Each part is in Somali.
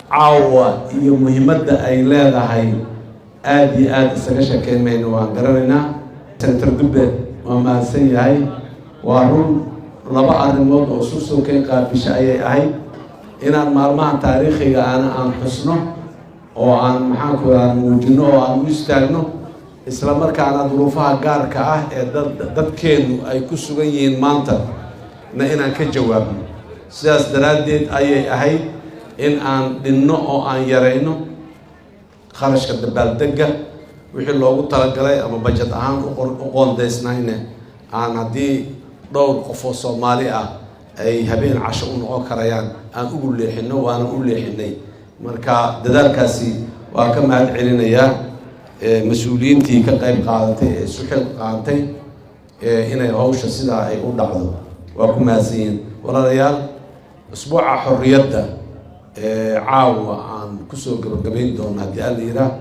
Caawa iyo muhiimadda ay leedahay aada iyo aada isaga sheekeyn mayno, waan garanaynaa. Senator Dubbe waa mahadsan yahay. Waa run, laba arrimood oo isu soo keen qaabisha ayay ahayd inaan maalmaha taariikhiga ana aan xusno oo aan, maxaanku raha, muujino oo aan u istaagno, isla markaana duruufaha gaarka ah ee dadkeennu ay ku sugan yihiin maanta na inaan ka jawaabno. Sidaas daraaddeed ayay ahayd in aan dhinno oo aan yarayno kharashka dabaaldegga wixii loogu talagalay ama budget ahaan u qoondaysnayne, aan haddii dhowr qof oo Soomaali ah ay habeen casho u noqon karayaan aan ugu leexino, waana u leexinay. Marka dadaalkaasi waa ka mahad celinayaa mas-uuliyiintii ka qayb qaadatay ee isu xil qaatay inay hawsha sidaa ay u dhacdo. Waa ku mahadsan yihiin, walaalayaal. Usbuuca xorriyadda caawa aan kusoo gabagabayn doono, haddii Alla yiraa,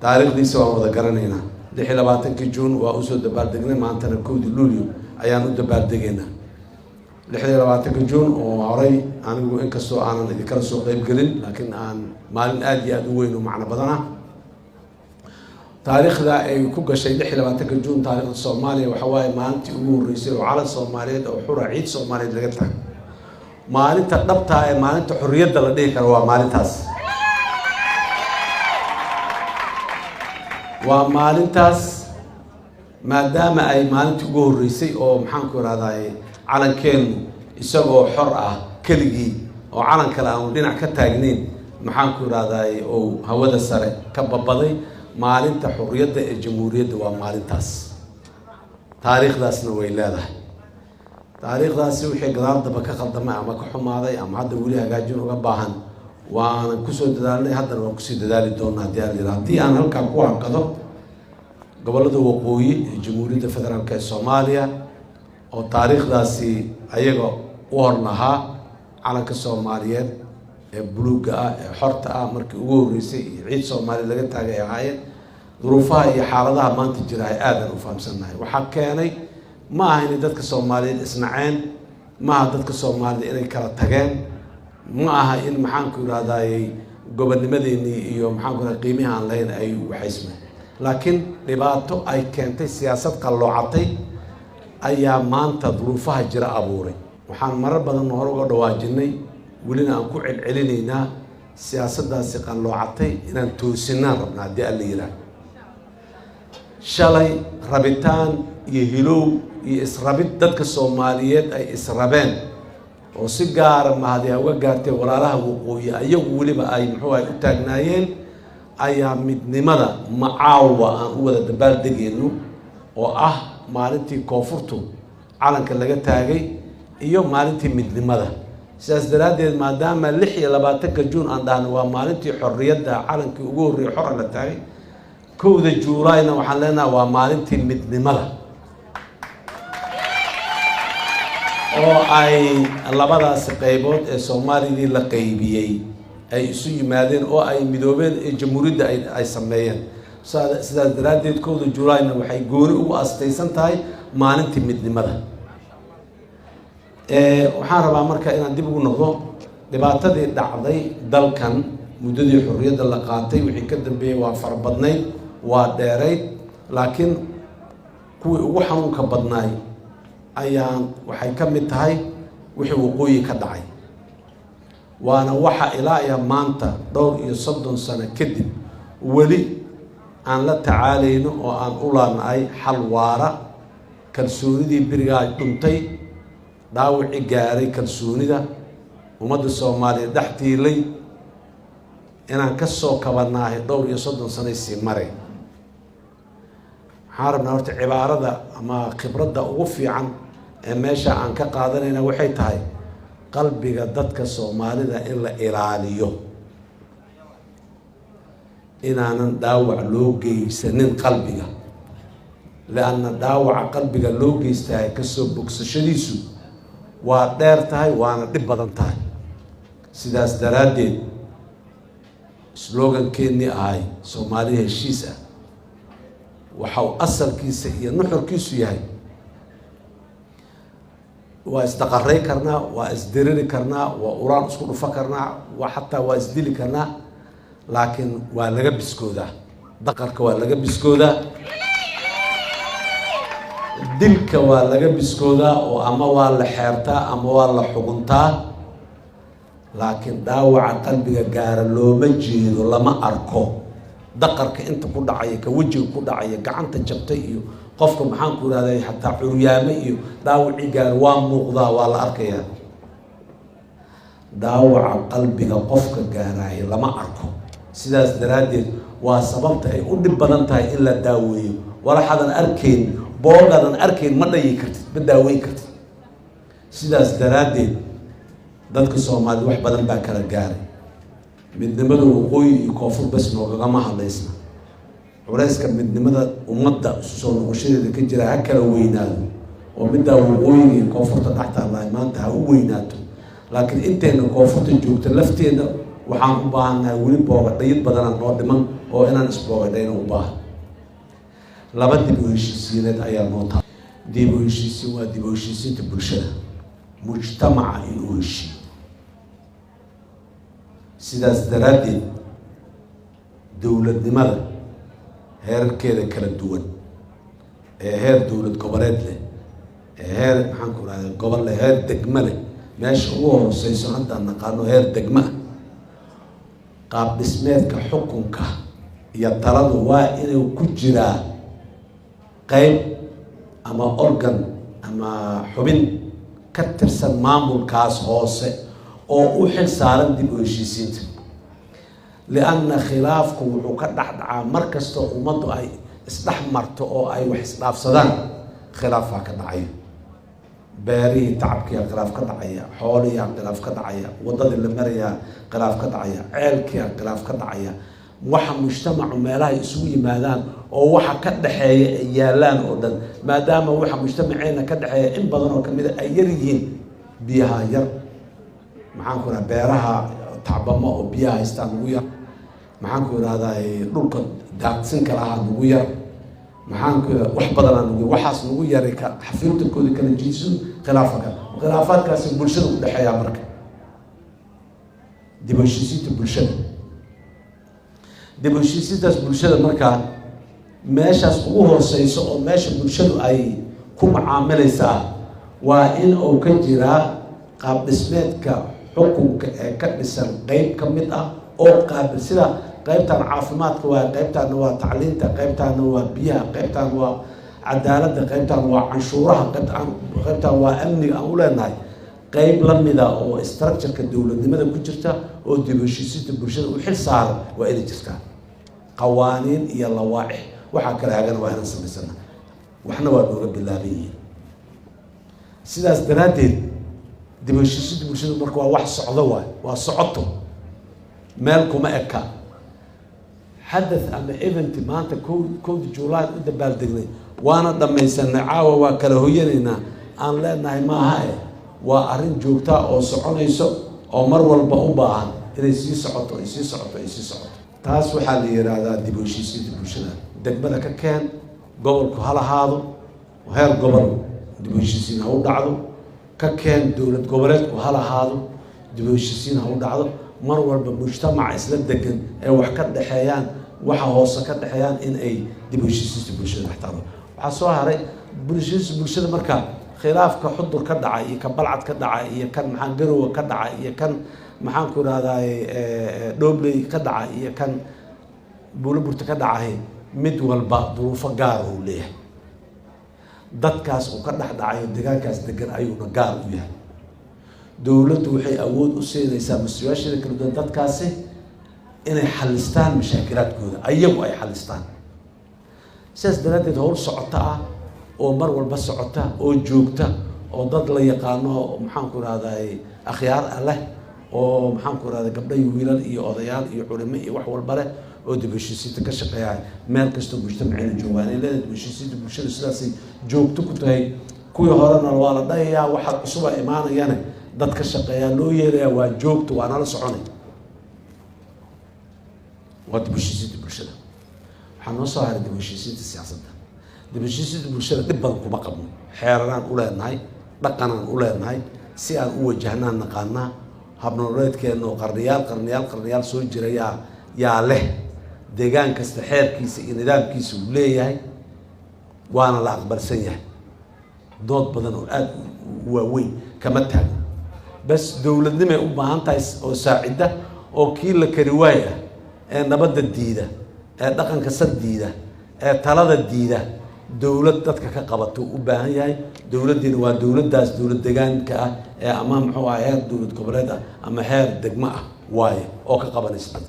taariikhdiisa waan wada garanaynaa. 26-kii Juun waa usoo dabaaldegnay, maantana 1-dii Luulyo ayaan u dabaaldegaynaa. 26-ka Juun oo horay anigu inkastoo aanan idinkala soo qeybgelin, laakiin aan maalin aada iyo aada u weyn oo macno badan ah taariikhda ay ku gashay 26-ka Juun taariikhda Soomaaliya, waxa waaye maalintii ugu horreysay oo calan Soomaaliyeed oo xura, ciid Soomaaliyeed laga tago. Maalinta dhabtaa ee maalinta xorriyadda la dhihi karo waa maalintaas, waa maalintaas, maadaama ay maalintii ugu horreysay oo, maxaanku irahdaye, calankeennu isagoo xor ah keligii oo calan kale aanu dhinac ka taagnayn, maxaanku irahdaye, oo hawada sare ka babaday. Maalinta xorriyadda ee jamhuuriyadda waa maalintaas, taariikhdaasna way leedahay. Taariikhdaasi wixii gadaal daba ka khaldamay ama ka xumaaday ama hadda weli hagaajin uga baahan, waanan kusoo dadaalnay, haddana waan kusii dadaali doonaa haddii Alla yiraahdo. Haddii aan halkaa ku hakado, gobollada waqooyi ee Jamhuuriyadda Federaalk ee Soomaaliya oo taariikhdaasi ayaga u hor lahaa, calanka Soomaaliyeed ee buluugga ah ee xorta ah markii ugu horreysay iyo ciid Soomaaliya laga taagay ay ahaayeen, duruufaha iyo xaaladaha maanta jira ay aadan u fahamsannahay. Waxaa keenay ma aha inay dadka Soomaaliyeed isnaceen, ma aha dadka Soomaalida inay kala tageen, ma aha in, maxaanku irahdaayey, gobonnimadeenii iyo, maxaanku irahda, qiimihi aan lahayn ay waxaysmeen, laakiin dhibaato ay keentay siyaasad qalloocatay ayaa maanta duruufaha jira abuuray. Waxaan marar badan hore uga dhawaajinay, welina aan ku celcelinaynaa, siyaasaddaasi qalloocatay inaan toosinaan rabna haddii Alla yiraah. Shalay rabitaan iyo hilow iyo israbid dadka Soomaaliyeed ay israbeen oo si gaara mahadi uga gaartay walaalaha waqooyi, ayagu weliba ay muxuu ay u taagnaayeen, ayaa midnimada macaawa aan u wada dabaaldegayno oo ah maalintii koonfurtu calanka laga taagay iyo maalintii midnimada. Sidaas daraaddeed, maadaama 26-ka Juun aan dhahno waa maalintii xorriyadda, calankii ugu horreeyay xora la taagay, 1-da Juulaayna waxaan leenahay waa maalintii midnimada, oo ay labadaasi qaybood ee Soomaalidii la qaybiyey ay isu yimaadeen oo ay midoobeen ee jamhuuriyadda ay sameeyeen. Sidaas daraaddeed 1-da Juulaayna waxay gooni ugu astaysan tahay maalintii midnimada. Waxaan rabaa marka inaan dib ugu noqdo dhibaatadii dhacday dalkan muddadii xorriyadda la qaatay wixii ka dambeeyey. Waa farabadnayd, waa dheerayd, laakiin kuwii ugu xanuunka badnaay ayaan waxay ka mid tahay wixii waqooyi ka dhacay, waana waxa ilaa iyo maanta dhowr iyo 30 sano kadib weli aan la tacaalayno oo aan u laanahay xal waara. Kalsoonidii berigaa dhuntay, dhaawicii gaaray kalsoonida ummadda Soomaaliyeed dhex tiilay, inaan ka soo kabanaahay dhowr iyo 30 sanay sii maray. Waxaan rabnaa horta cibaarada ama khibradda ugu fiican ee meesha aan ka qaadanayna waxay tahay qalbiga dadka Soomaalida in la ilaaliyo, inaanan dhaawac loo geysanin qalbiga, lianna dhaawaca qalbiga loo geystahay kasoo bogsashadiisu waa dheer tahay, waana dhib badan tahay. Sidaas daraaddeed slogankeenii ahay "Soomaaliya heshiis ah" waxa uu asalkiisa iyo nuxurkiisu yahay Waa isdaqaray karnaa, waa isdiriri karnaa, waa uraan isku dhufo karnaa, waa xataa waa isdili karnaa, laakiin waa laga biskoodaa daqarka, waa laga biskoodaa dilka, waa laga biskoodaa oo ama waa la xeertaa ama waa la xuguntaa, laakiin dhaawaca qalbiga gaara looma jeedo, lama arko. Daqarka inta ku dhacaya, ka wejiga ku dhacaya, gacanta jabtay iyo qofka, maxaan ku ihahday, xataa curyaame iyo dhaawacii gaara waa muuqdaa, waa la arkayaa. Dhaawaca qalbiga qofka gaaraayo lama arko. Sidaas daraaddeed waa sababta ay u dhib badan tahay in la daaweeyo. Walaxadan arkayn, boogaadan arkayn, ma dhayi kartid, ma daaweyn kartid. Sidaas daraaddeed dadka Soomaalida wax badan baa kala gaaray. Midnimada waqooyi iyo koonfur bes noogagama hadlaysna. Culayska midnimada ummadda isu soo noqoshadeeda ka jira ha kala weynaado oo middaa waqooyiga iyo koonfurta dhex taallahay maanta ha u weynaato, laakiin intayna koonfurta joogta lafteenna waxaan u baahannahay weli boogadhayid badanaa noo dhiman oo inaan isboogadhayna u baahan. Laba dib u heshiisiineed ayaa noo taa. Dib u heshiisiin waa dib u heshiisiinta bulshada, mujtamaca inuu heshiiyo. Sidaas daraaddeed dowladnimada heerarkeeda kala duwan, ee heer dowlad goboleed leh, ee heer, maxaan ku rahda, gobol leh, heer degmo leh, meesha ugu hooseyso haddaan naqaano heer degmo ah, qaab dhismeedka xukunka iyo taladu waa inuu ku jiraa qeyb ama organ ama xubin ka tirsan maamulkaas hoose oo u xil saaran dib u heshiisiinta, lianna khilaafku wuxuu ka dhex dhacaa mar kastoo ummaddu ay isdhex marto oo ay wax isdhaafsadaan. Khilaafaa ka dhacaya beerihii, tacabkiyaa khilaaf ka dhacaya, xoolihiyaa khilaaf ka dhacaya, waddadii la marayaa khilaaf ka dhacaya, ceelkiyaa khilaaf ka dhacaya. Waxa mujtamacu meelahay isugu yimaadaan oo waxa ka dhexeeya ay yaalaan oo dhan, maadaama waxa mujtamaceena ka dhexeeya in badan oo kamida ay yar yihiin, biyaha yar, maxaan ku raha, beeraha tacbamo oo biyaha haystaan ugu yar, maxaan ku irahdaa, dhulka daaqsinka lahaa nagu yar, maxaan ku wax badanaa nagu, waxaas nagu yaray, ka xafiirtankooda kala jiisu khilaafa kale, khilaafaadkaasi bulshada u dhexeeyaa. Marka dib u heshiisiinta bulshada, dib u heshiisiintaas bulshada markaa meeshaas ugu hooseyso oo meesha bulshadu ay ku macaamilaysa ah, waa in uu ka jiraa qaab dhismeedka xukunka ee ka dhisan qeyb ka mid ah oo qaabil, sida qeybtan caafimaadka waa, qeybtaana waa tacliinta, qeybtaana waa biyaha, qeybtaan waa cadaaladda, qeybtaan waa canshuuraha, qeybtaan waa amniga aan u leenahay, qeyb lamida oo structure-ka dowladnimada ku jirta oo dib u heshiisiinta bulshada u xil saaran waa inay jirtaa. Qawaaniin iyo lawaaix waxaa kala hagana waa inaan samaysana, waxna waa nooga bilaaban yihiin. Sidaas daraaddeed dib u heshiisiinta bulshada marka waa wax socdo, waay waa socoto, meel kuma eka. Xadath ama event maanta 1-da July u dabaaldegnay, waana dhammaysanay, caawa waa kala hoyanaynaa aan leenahay maaha, e waa arrin joogtaa oo soconayso oo mar walba u baahan inay sii socoto, ay sii socoto, ay sii socoto. Taas waxaa la yidhaahdaa dib u heshiisiinta bulshada. Degmada ka keen, gobolku ha lahaado, heer gobol dib u heshiisiin ha u dhacdo, ka keen dowlad goboleedku ha lahaado, dib u heshiisiin ha u dhacdo. Mar walba mujtamaca isla degan ee wax ka dhexeeyaan, waxa hoose ka dhexeeyaan, in ay dib u heshiisiinta bulshada dhex taalo. Waxaa soo haray bulshada. Bulshada marka khilaafka Xudur ka dhacay iyo kan Balcad ka dhacay iyo kan maxaa Garowe ka dhacay iyo kan, maxaan ku irahdaay, Dhobley ka dhacay iyo kan Buuloburta ka dhacay, mid walba duruufo gaara uu leeyahay. Dadkaas uu ka dhex dhacayo, deegaankaas degan ayuuna gaar u yahay. Dowladdu waxay awood u siinaysaa mas-uuliyaasheeda kala duwan dadkaasi inay xalistaan mashaakilaadkooda, ayagu ay xalistaan. Sidaas daraaddeed howl socota ah oo mar walba socota oo joogta oo dad la yaqaano, maxaan ku irahday, akhyaar ah leh, oo maxaan ku irahday, gabdho iyo wiilal iyo odayaal iyo culimo iyo wax walba leh oo dib heshiisiinta ka shaqeeya, meel kastoo mujtamaceena joogaan ay leedahay. Dib heshiisiinta bulshada sidaasay joogto ku tahay. Kuwii horena waa la dhayayaa, waxa cusuba imaanayane dad ka shaqeeyaa loo yeerayaa. Waa joogto, waa nala soconay, waa dib heshiisiinta bulshada. Waxaa noo soo haray dib heshiisiinta siyaasadda. Dib heshiisiinta bulshada dhib badan kuma qabno, xeeraraan u leenahay. Dhaqanaan u leenahay, si aan u wajahnaan naqaanaa. Habnololeedkeena oo qarniyaal, qarniyaal, qarniyaal soo jira yaa leh. Deegaan kasta xeerkiisa iyo nidaamkiisa uu leeyahay, waana la aqbalsan yahay. Dood badan oo aada u waaweyn kama taagno. Bas, dowladnimay u baahan tahay oo saacidda, oo kii la kari waay ah ee nabadda diida, ee dhaqanka sad diida, ee talada diida, dowlad dadka ka qabato u baahan yahay. Dowladdiina waa dowladdaas dowlad degaanka ah ee ama muxuu ah heer dowlad goboleed ah ama heer degmo ah waaye oo ka qabanaysa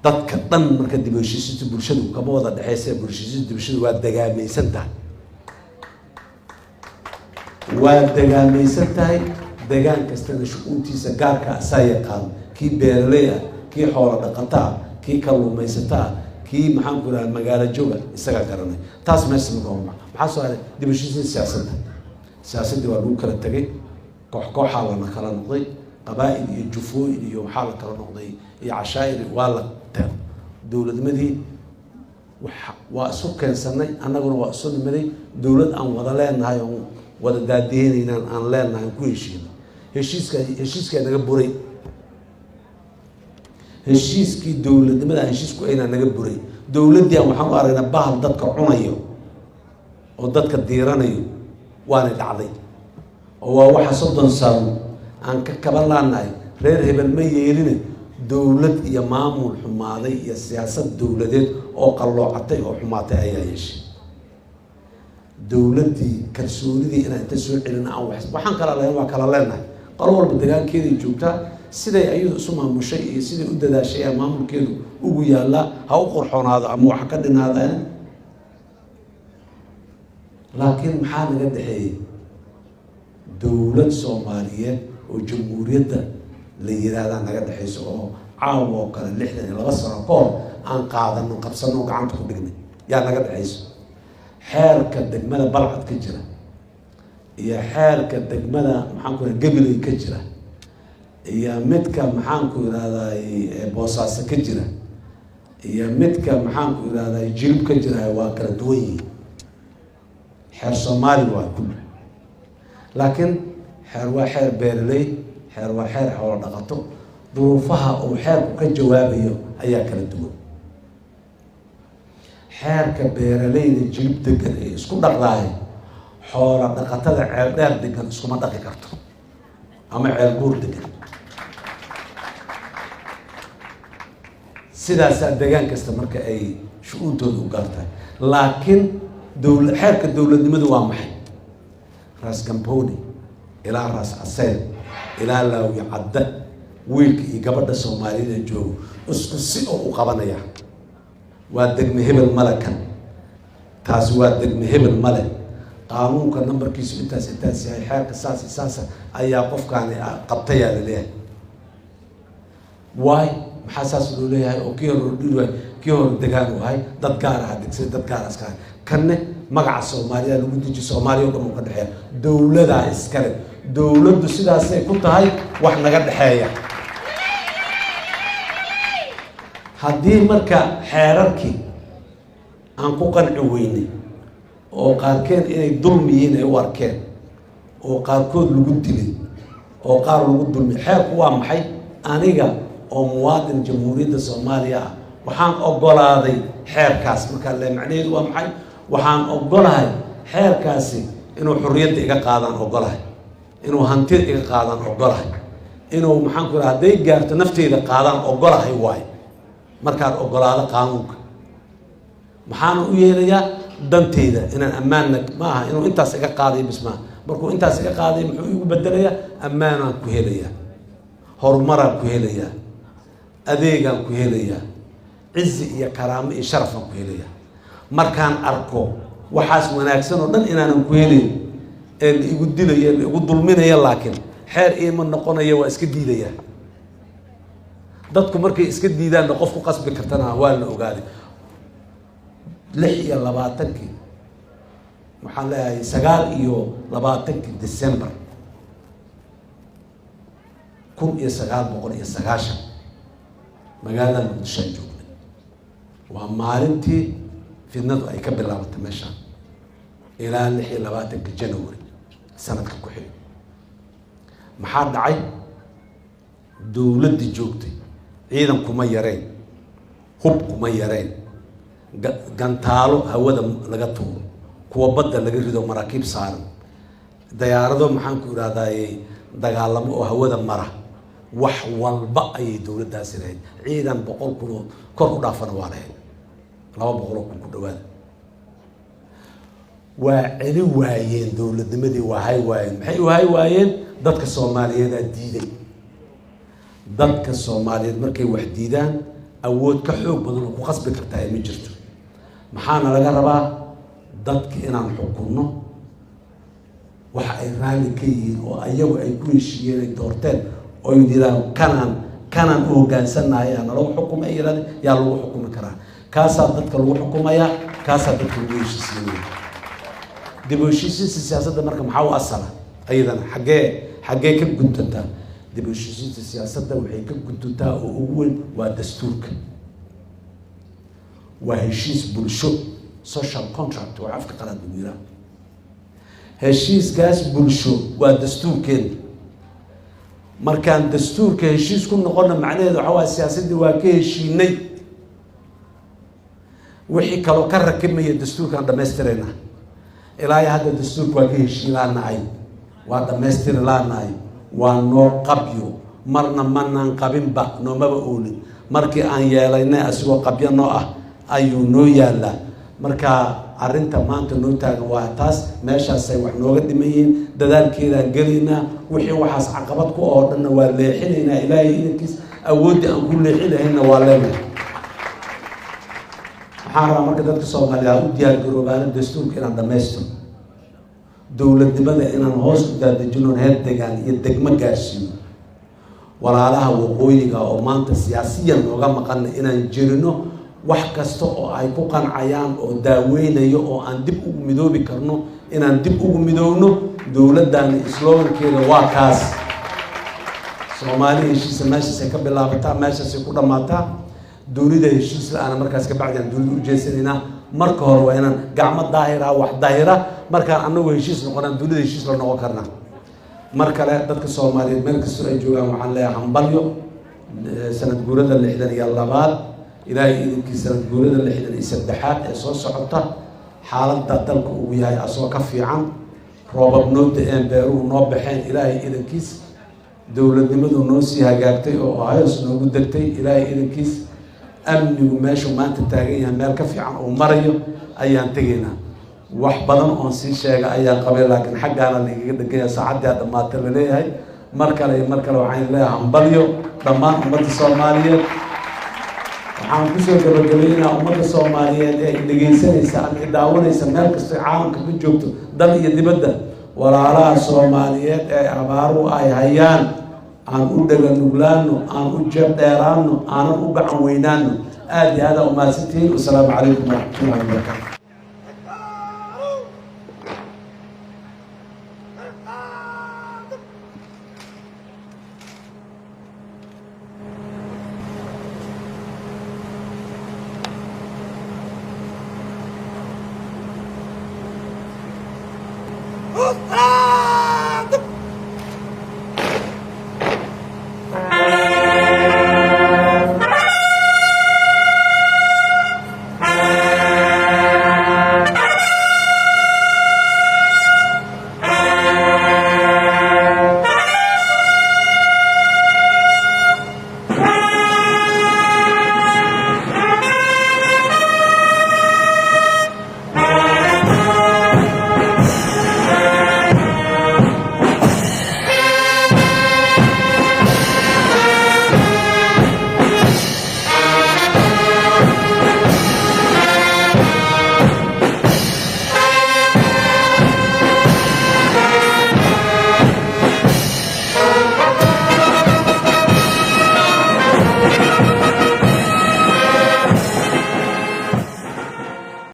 dadka dhan. Marka dib u heshiisiinta bulshadu kama wada dhexeysa. Heshiisiinta bulshadu waa degaamaysan tahay, waa degaamaysan tahay. Degaan kastana shu-uuntiisa gaarka asaa yaqaan: kii beeraley ah, kii xoolo dhaqato ah, kii kalluumaysato ah, kii, maxaan ku ihahda, magaalo jooga, isagaa garanay. Taas meesha marka maxaa soo haray? Dib u heshiisiin siyaasadda. Siyaasaddii waa lagu kala tegay. Koox kooxaa lana kala noqday, qabaa'il iyo jufooyin iyo waxaa la kala noqday iyo cashaa'ir. Waa la teer dowladnimadii waa isu keensanay, annaguna waa isu nimaday. Dowlad aan wada leenahay oon wada daadihineynaan aan leenahay aan ku heshiinay. Heshiiskaa naga buray. Heshiiskii dowladnimada aan heshiisku aynaa naga buray. Dowladdii aan waxaan u aragnaa bahal dadka cunayo oo dadka diiranayo. Waanay dhacday oo waa waxa 30 sano aan ka kaban laanahay. Reer hebel ma yeeline, dowlad iyo maamul xumaaday iyo siyaasad dowladeed oo qalloocatay oo xumaatay ayaa yeeshay. Dowladdii kalsoonidii inaan inta soo celina aan waxaan kala lahayn waa kala leenahay. Qolo walba degaankeeday joogtaa, siday ayadu isu maamushay iyo siday u dadaashay ayaa maamulkeedu ugu yaallaa. Ha u qurxoonaado ama wax ka dhinaadeen, laakiin maxaa naga dhexeeyey? Dowlad Soomaaliyeed oo jamhuuriyadda la yiraahdaa naga dhexeyso, oo caawa oo kale 62 sano ka hor aan qaadano, qabsano oo gacanta ku dhignay yaa naga dhexeyso. Xeerka degmada Balcad ka jira iyo xeerka degmada, maxaan ku iraha, Gabiley ka jira iyo midka, maxaan ku irahday, Boosaaso ka jira iyo midka, maxaan ku irahday, Jilib ka jira waa kala duwan yihiin. Xeer Soomaali waa kulli, laakiin xeer waa xeer beeraley, xeer waa xeer xoolo dhaqato. Duruufaha uu xeerku ka jawaabayo ayaa kala duwan. Xeerka beeraleyda Jilib degan ee isku dhaqdaay, xoola dhaqatada Ceel Dheer degan iskuma dhaqi karto ama Ceel Buur degan. Sidaasaa degaan kasta marka ay shu-uuntooda u gaar tahay. Laakiin xeerka dowladnimadu waa maxay? Raas Gamboni ilaa Raas Caseyr ilaa Laawi Cadda, wiilka iyo gabadha Soomaalida joogo isku si oo u qabanaya. Waa degme hebel male kan, taasi waa degme hebel male. Qaanuunka nambarkiisu intaas intaas yahay, xeerka saas iyo saasa ayaa qofkaani qabtayaa laleeyahay. Waay, maxaa saas loo leeyahay oo kii hore loo dhiri waay? Kii hore degaan u ahay, dad gaar aha degsaday, dad gaar iska ahay. Kanne magaca Soomaaliya lagu deji, Soomaaliya o dhan uu ka dhexeeya, dowladaa iskale. Dowladdu sidaasay ku tahay wax naga dhexeeya. Haddii marka xeerarkii aan ku qanci weynay oo qaarkeen inay dulmi yihiin ay u arkeen, oo qaarkood lagu dilay, oo qaar lagu dulmiyay. Xeerku waa maxay? Aniga oo muwaadin Jamhuuriyadda Soomaaliya ah waxaan ogolaaday xeerkaas. Markaa le macnaheedu waa maxay? Waxaan ogolahay xeerkaasi inuu xorriyadda iga qaadaan ogolahay, inuu hantida iga qaadaan ogolahay, inuu, maxaan ku raha, hadday gaarto nafteyda qaadaan ogolahay. Waayo, markaan ogolaado qaanuunka, maxaana u yeelayaa? Danteyda inaan ammaanna ma aha inuu intaas iga qaadayo bis maaha. Markuu intaas iga qaaday, muxuu igu bedelayaa? Ammaanaan ku helayaa, horumaraan ku helayaa, adeegaan ku helayaa, cizi iyo karaamo iyo sharafaan ku helayaa. Markaan arko waxaas wanaagsan oo dhan inaanan ku helayn ee la igu dilaya, la igu dulminaya, laakiin xeer iima noqonaya, waa iska diidayaa. Dadku markay iska diidaanna, qof ku qasbi kartana waa la ogaaday. 26-kii, waxaan leeyahay 29-kii December 1990, magaalada Muqdishoan joognay. Waa maalintii fidnadu ay ka bilaabatay meeshaan ilaa 26-ka January. Sanadka ku xigay maxaa dhacay? Dowladdii joogtay ciidan kuma yareen, hub kuma yareen, gantaalo hawada laga tuuro, kuwa badda laga rido, maraakiib saaran, dayaarado, maxaan ku idhahdaaye, dagaalamo oo hawada mara, wax walba ayay dowladdaasi lahayd. Ciidan 100,000 oo kor u dhaafana waa lahayd, 200,000 ku dhawaada. Waa celi waayeen dowladnimadii, waa hay waayeen. Maxay u hay waayeen? Dadka Soomaaliyeedaa diiday. Dadka Soomaaliyeed markay wax diidaan, awood ka xoog badan oo ku qasbi kartaa ma jirto. Maxaana laga rabaa? Dadka inaan xukunno waxa ay raalli ka yihiin oo ayagu ay ku heshiiyeen, ay doorteen, oo yidhahdaan kanaan u hoggaansannahay, aa nalagu xukumay, ay yidhahdeen, yaa lagu xukumi karaa. Kaasaa dadka lagu xukumayaa, kaasaa dadka lagu heshiisiinaya. Dib u heshiisiinta siyaasadda marka maxaa u asala? Ayadana xaggee ka guntantaa? Dib u heshiisiinta siyaasadda waxay ka guntantaa oo ugu weyn waa dastuurka. Waa heshiis bulsho, social contract waa afka qalaad lagu yiraha. Heshiiskaas bulsho waa dastuurkeena. Markaan dastuurka heshiis ku noqonna, macnaheedu waxa waaya siyaasaddii waa ka heshiinay, wixii kaloo ka rakibmaya dastuurkaan dhamaystirayna. Ilaa iyo hadda dastuurka waa ka heshiin laanahay, waa dhamaystiri laanahay, waa noo qabyo. Marna manaan qabinba, noomaba oolin. Markii aan yeelaynay, asigoo qabyo noo ah ayuu noo yaallaa. Marka arrinta maanta noo taagan waa taas. Meeshaasay wax nooga dhiman yihiin, dadaalkeedaan gelaynaa. Wixii waxaas caqabad ku oo dhanna waa leexinaynaa, Ilaahay idankiis. Awooddii aan ku leexin lahaynna waa leenahay. Waxaan rabaa marka dadka Soomaaliya u diyaar garoobaana dastuurka inaan dhamaystiro, dowladnimada inaan hoos u daadejinoon heer degaan iyo degmo gaarsiino, walaalaha waqooyiga oo maanta siyaasiyan nooga maqana inaan jirino, wax kasta oo ay ku qancayaan oo daaweynayo oo aan dib ugu midoobi karno inaan dib ugu midoowno. Dowladdaani slogankeeda waa kaas: Soomaali heshiisa. Meeshaasay ka bilaabataa, meeshaasay ku dhammaataa. Dunida heshiis la-aana markaas ka bacdi aan dunida u jeesanaynaa. Marka hore waa inaan gacmo daahira wax daahira. Markaan anagu heshiis noqonaan, dunida heshiis la noqon karnaa. Mar kale dadka Soomaaliyeed meel kastoo ay joogaan waxaan leeyahay hambalyo sanad guurada 62aad. Ilaahay idinkii, sanad guurada 63aad ee soo socota, xaaladda dalka uu yahay asoo ka fiican, roobab noo da-een, beeruhu noo baxeen, Ilaahay idankiis, dowladnimadu noo sii hagaagtay oo hoos noogu degtay, Ilaahay idankiis, amnigu meeshuu maanta taagan yahay meel ka fiican uu marayo ayaan tegaynaa. Wax badan oon sii sheega ayaan qabay, laakiin xaggaana laigaga dheganya, saacaddii a dhammaata laleeyahay. Mar kale iyo mar kale waxaan leeyahay hambalyo dhammaan ummadda Soomaaliyeed. Waxaan kusoo gabagabaynaa ummadda Soomaaliyeed ee dhegaysanaysa ama idaawanaysa meel kastoo caalamka ka joogto, dal iyo dibadda, walaalaha Soomaaliyeed ee abaaruhu ay hayaan aan u dhega nuglaano, aan u jeeb dheeraano, aanan u gacan weynaano. Aada iyo aada umahadsantihiin. Wasalaamu calaykum waraxmatullahi wabarakaatu.